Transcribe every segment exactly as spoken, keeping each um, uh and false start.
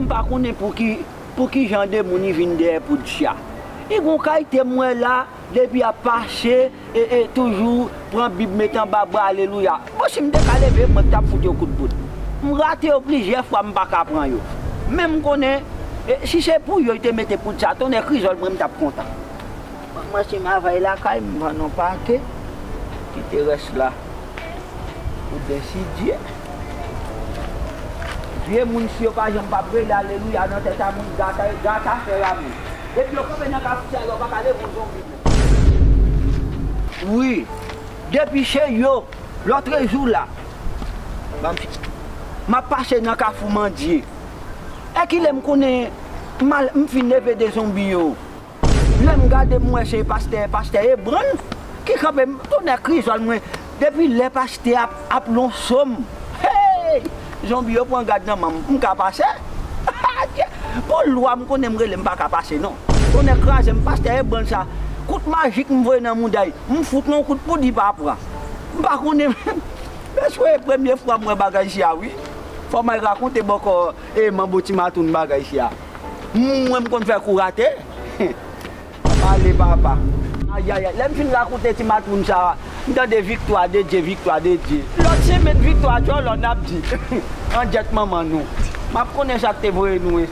M pa konnen pou ki, pou ki jan de moun li vin dèyè poud chya. Li gon kalite m wè la, depi ap pase, e, e toujou pran Bib met anba bra, alelouya. Bon, si m te ka leve, mwen t ap fout yo kout poud. M rate yo plizyè fwa, m pa ka pran yo. Men m konnen, e, si se pou yo, yo te mete poud sa, tonnè krizòl mwen, m t ap kontan. Mwen, mwen se mavay lakay, m vann yon pake. Kite rès la pou Dèsidye. Vye moun si yo pa janm p ap rele alelouya nan tèt a moun, gata, gata fè a moun. Depi yo kanpe nan kafou sa, yo pa ka leve yon zonbi. Wi, depi se yo, lòtrejou la, m ap pase nan kafou Mandye. E kilè m konnen m al, m fin leve de zonbi yo. Lè m gade, m wè se pastè, pastè Ebrann ki kanpe m, tonnè krizòl mwen. Depi lè pastè ap, ap lon som, hey! Zonbi yo pran gad nan men m, m ka pase? Adye! Pou lwa m konnen m rele, m pa ka pase non. Tonnè kraze m, pastè Ebrann sa, kout majik m voye nan mouda l, m fout l yon kout poud li pa pran. M pa konnen, mesye, premye fwa m wè bagay sa wi. Fò m al rakonte bòkò, e manbo Ti Matoun bagay sa. Mwen m konn fè kou rate. Pale papa. Ayayay, lè m fin rakonte Ti Matoun sa, m tande viktwa de Dye, viktwa de Dye. Lòt semèn viktwa djòlò n ap di. Angyèt manman nou. M ap konnen sa k te voye nou wi.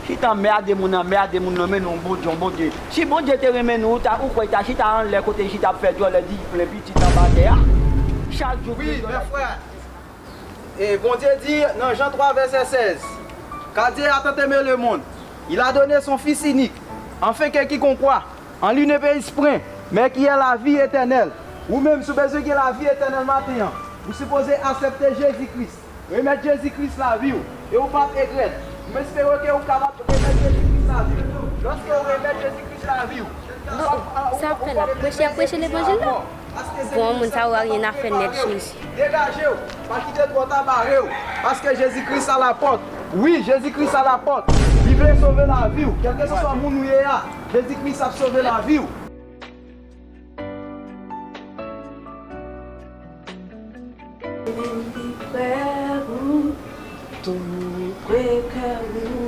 Chita anmède moun, anmède moun nan men nou Bondye, Bondye. Si Bondye te renmen nou, ou ta, ou kwè ta chita anlè kote chita ap fè djòlè di plen pitit anba tè a? Chak jou. Wi, men frè. E Bondye di nan Jan twa vèsè sèz, car Dieu a tant aimé le monde, il a donné son Fils unique, afin que quiconque croit en lui ne périsse point, mais qu'il ait la vie éternelle. Ou menm, si w bezwen gen lavi etènèl maten an, ou sipoze aksepte Jezi Kris, remèt Jezi Kris lavi w, e ou p ap regrèt. M espere ke ou kapab remèt Jezi Kris lavi w. Lòske ou remèt Jezi Kris lavi w, ou p ap, ou p ap, ou p ap regrèt. Sa ap fè la? Preche, ap preche levanjil la? Bon, moun sa yo a rien à faire nèt sou misye. Degaje w, pa kite twò ta bare w, paske Jezi Kris a la pòt. Wi, Jezi Kris a la pòt. Li vle sove lavi w. Kèlkeswa moun ou ye a, Jezi Kris ap sove lavi w. Vin pi pre ou, tou pre kè ou.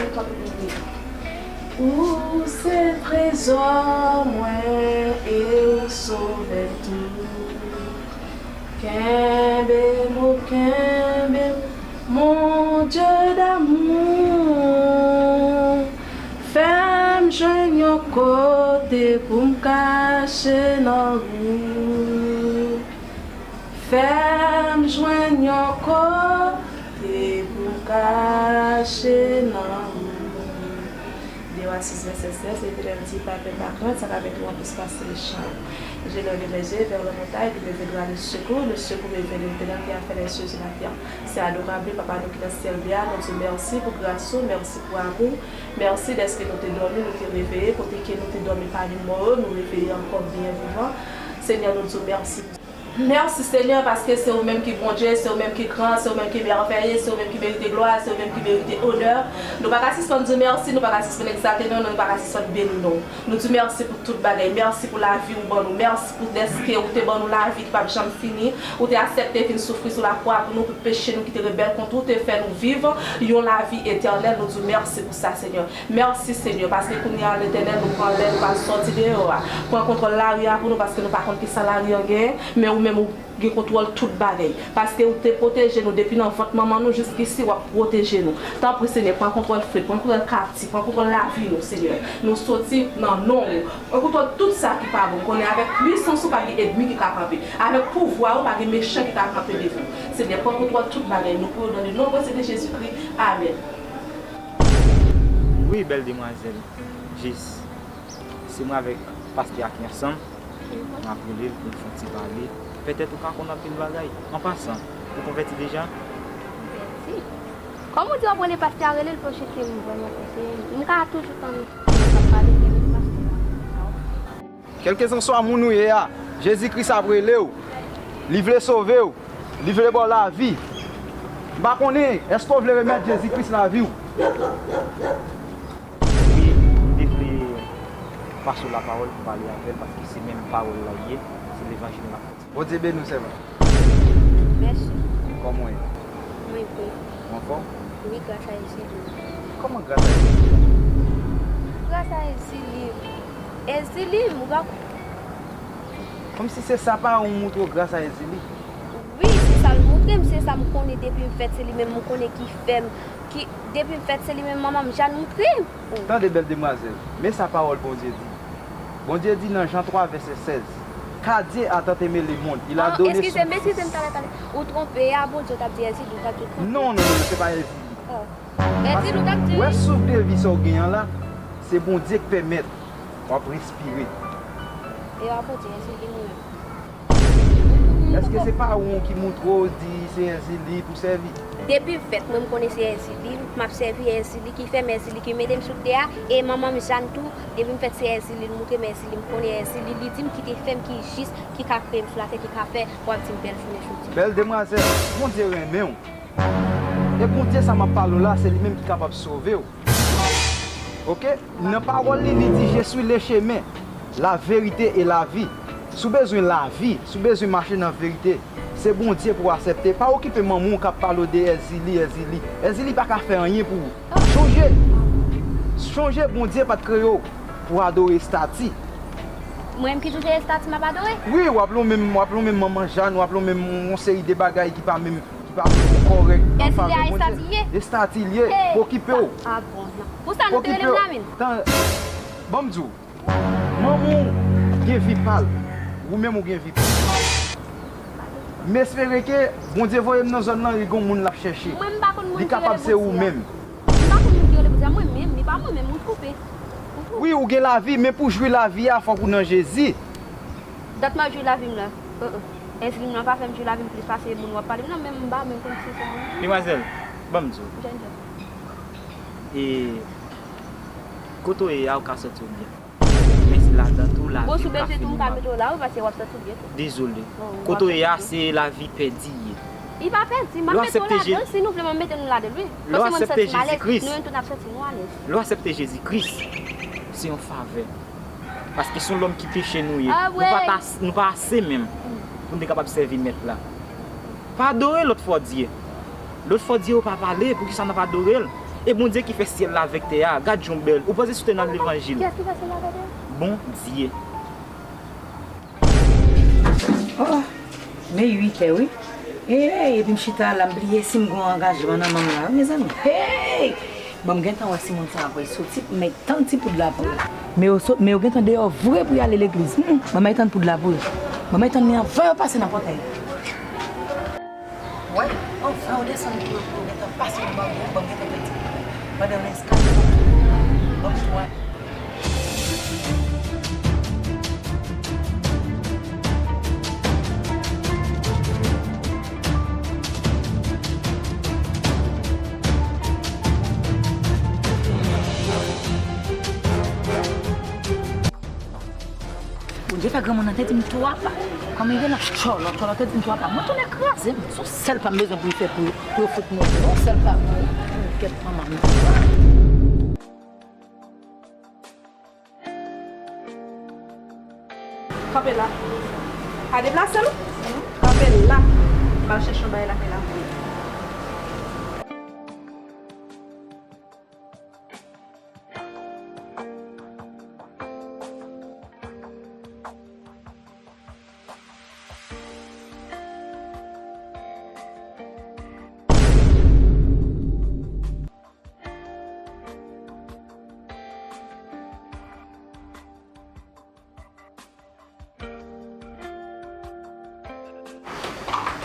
Ou se trezò mwen e ou sovè tou. Kenbe m, o kenbe m, mon Dieu d'amour. Fè m jwenn yon kote pou m kache nan ou. Fè m jwenn yon kote pou m kache nan ou. Deux Rois six, verset seize, L'Éternel dit, pas peur, pas crainte, ça va avec toi, pousse pas les champs. Je lève mes yeux vers les montagnes, d'où me viendra le secours, le secours me vient de l'Éternel qui a fait les cieux et la terre. Se adorab wi, Papa nou ki nan syèl la, nou di w mèsi pou gras ou, mèsi pou amou w, mèsi dèske nou te dòmi, nou te reveye, kote ke nou te dòmi pami mò yo, nou reveye ankò byen vivan. Senyè, nou di w mèsi. Mèsi, Senyè, paske se ou menm ki Bondye, se ou menm ki gran, se ou menm ki mèvèye, se ou menm ki merite glwa, se ou menm ki merite onè. Nou pa ka sispann di w mèsi, nou pa ka sispann egzalte non w, nou pa ka sispann beni non w. Nou di w mèsi pou tout bagay. Mèsi pou lavi ou ban nou. Mèsi pou dèske ou te ban nou lavi ki p ap janm fini. Ou te aksepte vin soufri sou lakwa pou nou, pou peche nou ki te rebèl kont ou, te fè nou viv yon lavi etènèl. Nou di w mèsi pou sa, Senyè. Mèsi, Senyè, paske kounye a, Letènèl, nou pran lè, nou pral sòti deyò a. Pran kontwòl lari a pou nou, paske nou pa konn kisa lari a genyen, men ou menm ou gen kontwòl tout bagay. Paske ou te pwoteje nou depi nan vant manman nou jiskisi, w ap pwoteje nou. Tanpri, Senyè, pran kontwòl Fred, pran kontwòl Katy, pran kontwòl lavi nou, Senyè. Nou soti nan non ou. Pran kontwòl tout sa ki pa bon. M konnen avèk pwisans ou pa gen ènmi ki ka kanpe. Avèk pouvwa ou pa gen mechan ki ka kanpe devan ou. Senyè, pran kontwòl tout bagay. Nou priye w nan le nom précieux de Jésus-Christ. Amèn. Wi, bèl demwazèl. Jis, si mwen avèk pastè a ki ansanm, m ap rele l pou n fè yon ti pale. Petèt ou ka konn anpil bagay. An pasan, ou konvèti deja? Konvèti? Kòman w di w ap rele pastè a, rele l pou l cheke m vrèman konseye m? M ka toujou tann l ap pale, men pastè a. Kèlkeswa moun ou ye a, Jezi Kris ap rele w. Li vle sove w. Li vle ba w lavi. M pa konnen, èske w vle remèt Jezi Kris lavi w? Wi, m te vle pase w lapawòl pou pale avè l, paske se menm pawòl la l ye, se levanjil n ap pwoklame. Bondye beni w, sèvant. Mèsi. Kòman w ye? Mwen byen. Ou anfòm? Wi, gras a Jezi. Kòman gras a Ezili? Gras a Ezili. Ezili, m pa. Kòmsi se sa paran w moutre w gras a Ezili? Wi, se sa l moutre m, se sa m konnen depi m fèt, se li menm m konnen ki fè m, ki, depi m fèt, se li menm manman m Jàn moutre m. Tande, bèl demwazèl, men sa pawòl Bondye di. Bondye di nan Jan twa vèsè sèz, Car Dieu a tant aimé le monde, il a donné son fils. Ah, eskize m, eskize m, talè, talè. Ou twonpe, a Bondye w t ap di Ezili, ou t ap di w twonpe. Non, non, non, se pa Ezili. Oh. Ezili, ou t ap di. Wè souf de vi sa w gen an la, se Bondye k pèmèt w ap respire. E a Bondye, Ezili, nou menm. Èske se paran w ki moutre w di se Ezili pou sèvi? Depi m fèt, mwen m konnen se Ezili m ap sèvi, Ezili ki fè m, Ezili ki mete m sou tè a, e manman m Jàn tou, depi m fèt se Ezili l moutre m, Ezili m konnen, Ezili li di m ki te fè m, ki jis, ki ka kreye m sou latè, ki ka fè w ap di m bèl jounen jodi. Bèl demwazèl, Bondye renmen w. E Bondye sa m ap pale w la, se li menm ki kapab sove w. Oke? Nan pawòl li, li di, Je suis le chemin, la vérité et la vie. Si w bezwen lavi, si w bezwen mache nan verite, se Bondye pou w aksepte. Pa okipe manman w k ap pale w de Ezili, Ezili. Ezili pa ka fè anyen pou ou. Chonje, chonje Bondye pa t kreye w pou adore estati. Mwen menm ki toujou estati m ap adore? Wi, w ap lonmen, w ap lonmen manman Jàn, w ap lonmen yon seri de bagay ki pa menm ki pa menm kòrèk an favè Bondye. Estati l ye. Estati l ye. Hey, okipe w. Ah bon, non. Pou sa nou te rele m la menm? Tan, ban m di w, manman w gen vi pa l, ou menm ou gen vi pa w. M espere ke Bondye voye m nan zòn nan, li gon moun l ap chèche. Mwen, m pa konn moun ki rele Bondye a. Li kapab se ou menm. M pa konn moun ki rele Bondye a, mwen menm, li pa mwen menm, ou twonpe. Wi, ou gen lavi, men pou jwi lavi a, fòk ou nan Jezi. Dat m ap jwi lavi m la. Uh-uh. Ezili m nan pa fè m jwi lavi m plis pase moun w ap pale m nan, men m pa menm konn si se moun. Demwazèl, ban m di w. Jèn jan. E kote w ye a, ou ka santi w byen. Men se ladan tou, lavi m ka fini mal. Bon, si w bezwen tou, m ka mete w la, wi, paske w ap santi w byen tou. Dezole. Bon, kote w ye a, se lavi pèdi ye. Li pa pèdi, m ap mete w ladan, si nou vle, m ap mete nou ladan l, wi. Paske mwen m santi m alèz, nou menm tou n ap santi nou alèz. Lè w aksepte Jezi Kris, se yon favè. Paske se yon lòm ki peche nou ye. Nou pa ta, nou pa ase menm pou n te kapab sèvi Mèt la. Pa adore lòt fo dye. Lòt fo dye yo pa pale, poukisa n ap adore l? E Bondye ki fè syèl la avèk tè a, gad jan w bèl. Ou panse si w te nan levanjil? Kiyès ki fè syèl la avèk tè a? Bondye. Oh, men uit è wi. Hey, epi m chita la, m bliye si m gon angajman nan men m la, wi, mezanmi. Hey! Bon, m gentan wè si moun sa a pral soti, men tann ti poud la pou yo. Men yo sot, men yo gentan deyò vre pou y ale legliz. Hmm, ban m al tann poud la pou yo. Ban m al tann li anvan yo pase nan pòtay la. Wè, anvan yo desann pou yo, pou yo gentan pase nan bò yo, ban m gentan pèdi. Pandan yo eskale, ban m tou ale. Bondye fè granmoun nan te di m twa pa. Kòm li gen nan tchòlò, tchòlò te di m twa pa. Mwen tounen kraze m. Se yon sèl pa m bezwen pou l fè pou, pou yo fout mwen. Yon sèl pa pou, pou kèt manman m. Kanpe la. Pa deplase non. Kanpe la. M al chèche yon bagay lakay la pou ou.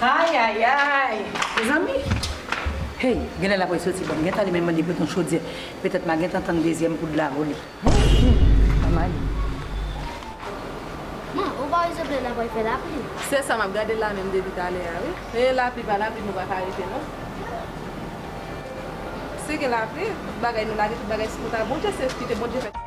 Ay, ay, ay! Mezanmi! Hey, genlè l ap resoti ban m. Gentan li menm mande pou yon chodyè. Petèt m a gentan tann dezyèm poud la pou li. Hmm, manman li. Bon, ou pa wè sanble n ap fè lapli? Se sa m ap gade la menm depi talè a, wi. E lapli pa lapli, nou pa ka rete, non. Si gen lapli, tout bagay nou lage, tout bagay sou kont a Bondye, se kite Bondye fè.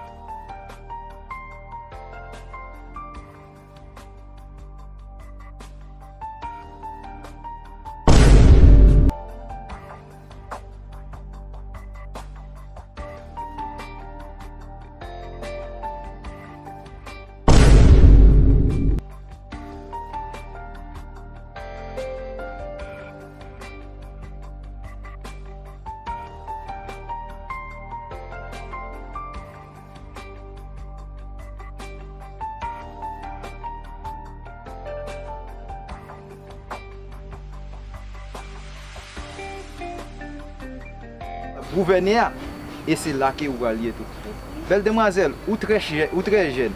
gouvène a. E se la ke ou pral ye tou. Bèl demwazèl, ou trè jè-, ou trè jèn.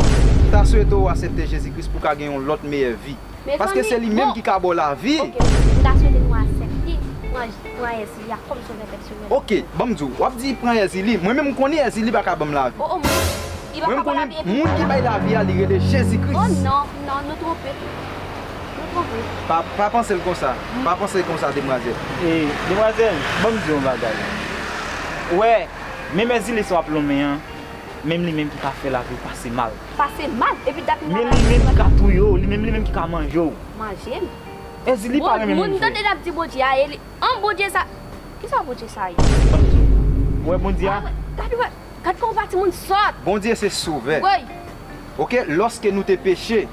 M ta swete w aksepte Jezi Kris pou w ka gen yon lòt meyè vi. Paske se li menm ki ka ba w lavi. Ok, m ta swete nou aksepte pran, pran Èzili a kòm sovè pèsonèl. Ok, ban m di w, w ap di pran Èzili. Mwen menm m konnen Èzili pa ka ban m lavi. Oh, oh, mwen, li pa ka ban lavi. Mwen m konnen moun ki bay lavi a, li rele Jezi Kris. Oh non, non, nou twonpe. Nou twonpe. Pa, pa panse l konsa. Pa panse l konsa, demwazèl. E, demwazèl, ban m di w yon bagay. Ou wè, menm Èzili sa w ap lonmen an, menm li menm ki ka fè lavi w pase mal. Pase mal? Epi dat nou... Men li menm ki ka touye w, li menm, li menm ki ka manje w. Manje m? Èzili pa renmen moun vre. Moun tande l ap di Bondye a, e li, an Bondye sa, kisa Bondye sa ye? Ou wè Bondye a? Ah, gad, wè, gad kòman w pa timoun sòt. Bondye se sovè. Woy. Ok, lòske nou te peche,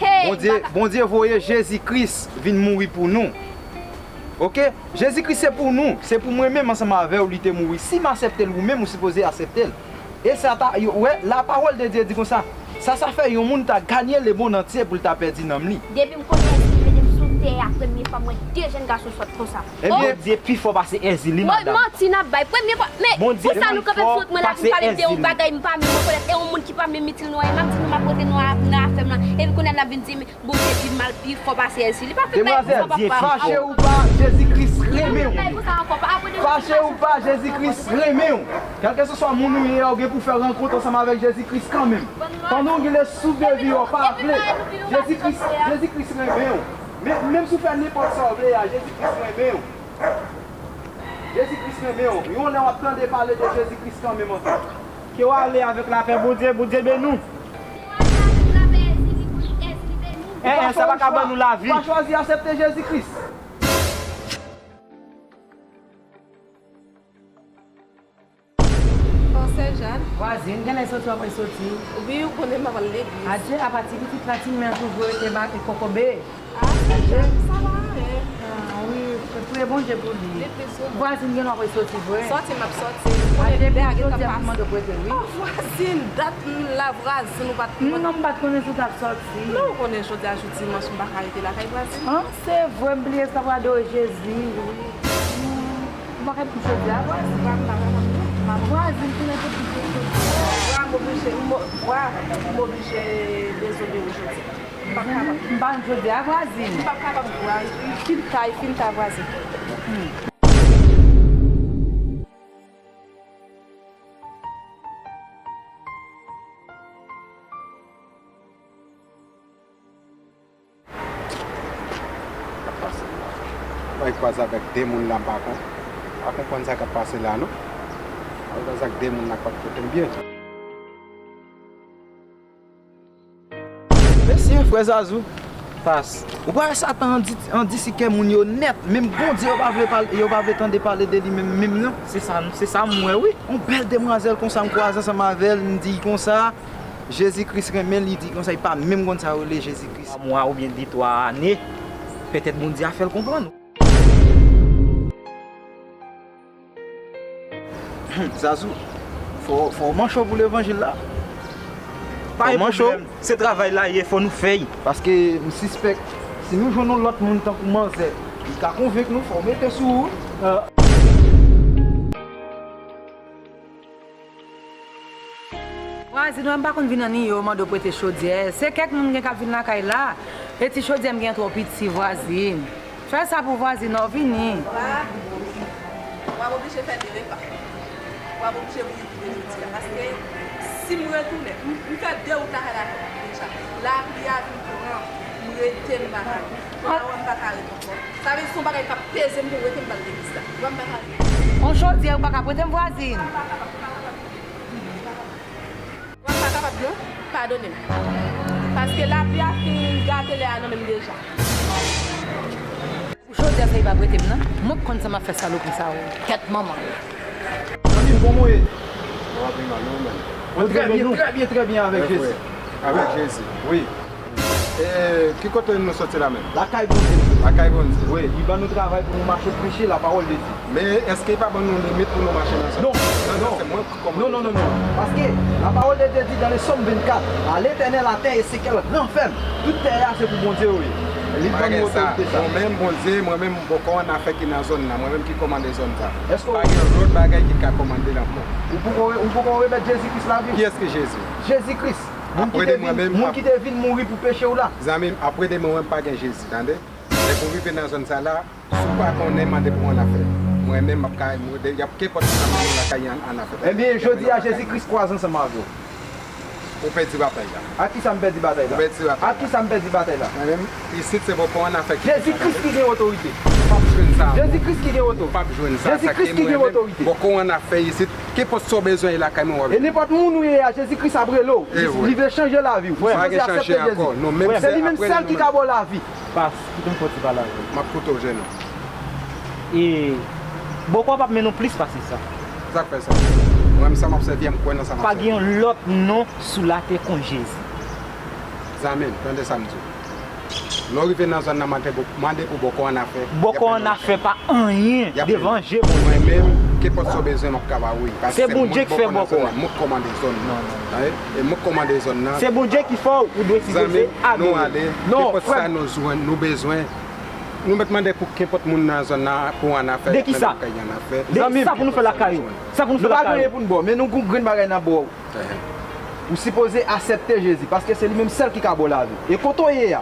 hey, Bondye, Bondye voye Jezi Kris vin mouri pou nou. Ok? Jezi Kris se pou nou, se pou mwen menm ansanm avè w li te mouri. Si m aksepte l, ou menm ou sipoze aksepte l. E sa ta, yo, wè, la parole de Dieu di konsa, sa, sa fè yon moun ta ganye lemonn antye pou l ta pèdi nanm li. Depi m konnen Èzili mete m sou tè a, premye fwa m wè de jèn gason sòt konsa. Ebyen, Bondye pi fò pase Èzili, madanm. Manti n ap bay. Premye fwa, men pou sa nou kanpe sou wout mwen la, vin pale m de yon bagay m pa menm rekonèt, e yon moun ki pa menm itil nou anyen, m ap di nou m ap rete nou a, nan afè m lan, epi kounye a n ap vin di m, Bondye pi mal, pi fò pase Èzili. Li pa fè bagay konsa, papa. Demwazèl, fache ou pa, Jezi Kris renmen w. Fache ou pa, Jezi Kris renmen w. Kèlkeswa moun ou ye a, ou gen pou fè rankont ansanm avèk Jezi Kris kanmenm. Pandan w gen le souf de vi a, w pa vle. Jezi Kris, Jezi Kris renmen w. Men, menm si w fè nenpòt sa w vle a, Jezi Kris renmen w. Jezi Kris renmen w. Yon lè w ap tande pale de Jezi Kris kanmenm ankò. Ke w ale avèk lapè Bondye, Bondye beni w. Si w ale avèk lapè Èzili, pou Èzili beni w. Eh, eh, sa pa ka ban nou lavi. Ou pa chwazi aksepte Jezi Kris. Bon, Sè Jàn. Vwazin, genlè soti w ap resoti. Wi, ou konnen m ap al legliz. Adje, apa ti pitit la, timoun nan toujou rete ba-, kokobe. Ah, Sè Jàn, sa pa anyen. Ah, wi, priye Bondye pou li. Vwazin, genlè w ap resoti vre. Sòti, m ap sòti. Adje, lè a gentan pase. Mande w prete, wi. Oh, vwazin, dat m la, vwazin, ou pa t... Non, m pa t konnen si w t ap sòti. Non, ou konnen jodi a jou dimanch, m pa ka rete lakay vwazin. Ah, se vre, m bliye sa pou adore Jezi, wi. M pa ka pou jodi a, vwazin. Vwazin, tounen pou jodi a. Vwa, m oblije, m o-, vwa, m oblije dezole w jodi a. M p ap kapab. M pa jodi a, vwazin. M p ap kapab, vwa. Fin ta, fin ta, vwazin. K ap pase la. Mwen kwaze avèk de moun la, m pa kon-, pa konprann sa k ap pase la, non. Mwen kwaze ak de moun la k p ap trete m byen. Mesye, frè Zazou, pas. Ou pa wè Satan andi-, andisi kè moun yo nèt. Menm Bondye, yo pa vle pale, yo pa vle tande pale de li menm, menm non. Se sa, se sa m wè, wi. Yon bèl demwazèl konsa, m kwaze ansanm avè l, m di l konsa, Jezi Kris renmen l, li di konsa, li pa menm konn sa yo rele Jezi Kris. Twa mwa oubyen de twa ane, petèt Bondye a fè l konprann. Zazou, fò, fò w mancho pou levanjil la. Pa gen pwoblèm, se travay la ye, fò nou fè l. Paske m sispèk, si nou jwenn yon lòt moun tankou manzè, li ka konvenk nou, fò w mete sou ou. Vwazin, mwen m pa konn vin annik yo mande w prete chodyè. Se kèk moun gen k ap vin lakay la. E ti chodyè m gen twò piti, vwazin. Fè sa pou vwazin an, vini. W a, w ap oblije fè de repa. W ap oblije mouri tou de jodi a. Paske si m retounen, m, m fè de wout lakay la deja. Lapli a vin pran m, rete m pa ka. Kounye a w a m pa ka ret ankò. Sa vle di se yon bagay k ap peze m pou m rete m pa al legliz la. W a m pa ka ret. On chodyè ou pa ka prete m, vwazin? Mwen pa kapab non, padone m. Paske lapli a fin gate lè a nan men m deja. Pou chodyè sa li pa prete m nan, mwen k konn sa m ap fè salopri sa yo. Tèt manman yo. Zanmi m, kòman w ye? Mwen trè byen, trè byen, trè byen avèk Jezi. Avèk Jezi. Wi. E, ki kote nou soti la menm? Lakay Bondye. Lakay Bondye. Wi, li ban nou travay pou nou mache preche la parole de Dieu. Men èske li pa ban nou limit pou nou mache nan sa? Non, non, non, non, non. Paske la parole de Dieu dit dans le psaume vingt-quatre, à l'Éternel la terre et ce qu'elle renferme. Tout tè a se pou Bondye yo ye. Li ban nou otorite sa. Mwen menm, Bondye, mwen menm, m poko annafè ki nan zòn nan. Mwen menm ki kòmande zòn sa. Èske w pa gen lòt bagay ki ka kòmande l ankò. Ou poko, ou poko remèt Jezi Kris lavi w? Kiyès ki Jezi? Jezi Kris. Moun ki te vin, moun ki te vin mouri pou peche w la. Zanmi m, apre demen, mwen pa gen Jezi, tande. Lè pou rive nan zòn sa la, si w pa konnen, mande pou annafè. Mwen menm, m ap ka, y ap kenpòt ki nan lakay annafè. Ebyen, jodi a, Jezi Kris kwaze ansanm avè w. Ou pèdi batay la. Ak kisa m pèdi batay la? Ou pèdi batay la. Ak kisa m pèdi batay la? Mwen menm, isit se poko annafè ki Jezi Kris ki gen otorite. Ou p ap jwenn sa ankò. Jezi Kris ki gen oto. Ou p ap jwenn sa. Jezi Kris ki gen otorite. Poko annafè isit. Kenpòt sa w bezwen e lakay mwen w ap jwenn. E nenpòt moun ou ye a, Jezi Kris ap rele w. Li vle chanje lavi w. Frè, jodi a aksepte Jezi. Se li menm sèl ki ka ba w lavi. Pas, kite m fè yon ti pale avè w. M ap koute w, jèn. E bòkò a p ap mennen w plis pase sa. Sa k fè sa? Mwen menm sa m ap sèvi a, m kwè nan sa m ap sèvi. Pa gen yon lòt non sou latè kon Jezi. Zanmi m, tande sa m di w. Lè w rive nan zòn nan, mande pou, mande pou bòkò annafè. Bòkò annafè pa anyen devan je Bondye. Mwen menm, kenpòt sa w bezwen, m ap ka ba ou li. Paske se Bondye ki fè bòkò a. M k kòmande zòn nan. Tande? E m k kòmande zòn nan. Se Bondye ki fè w, ou dwe sipoze adore. Zanmi m, nou ale. Non, frè m. Kenpòt sa nou jwenn, nou bezwen. Nou mèt mande pou kenpòt moun nan zòn nan pou annafè. De kisa? De sa pou nou fè lakay ou? Sa pou nou fè lakay ou? Nou pa gen anyen pou n ba w, men nou gon grenn bagay n ap ba w. Ou sipoze aksepte Jezi, paske se li menm sèl ki ka ba w lavi. E kote w ye a,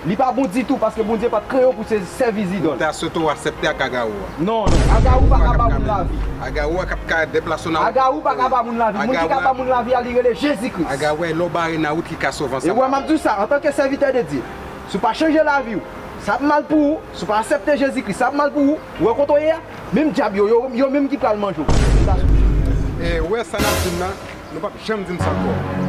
li pa bon ditou, paske Bondye pa t kreye w pou se sèvi zidòl. Ou ta swete w aksepte ak Agawou a. Non, non, Agawou pa ka ba moun lavi. Agawou a k ap ka deplase w nan wout. Agawou pa ka ba moun lavi. Moun ki ka ba moun lavi a, li rele Jezi Kris. Agawou a, lè w bare nan wout ki ka sove ansanm avè w. E wè, m ap di w sa, antanke sèvitè de Dye, si w pa chanje lavi w, sa ap mal pou ou. Si w pa aksepte Jezi Kris, sa ap mal pou ou. Ou wè kote w ye a, menm dyab yo, yo, yo menm ki pral manje w. E ou wè sa n ap di m nan, nou p ap janm di m sa ankò.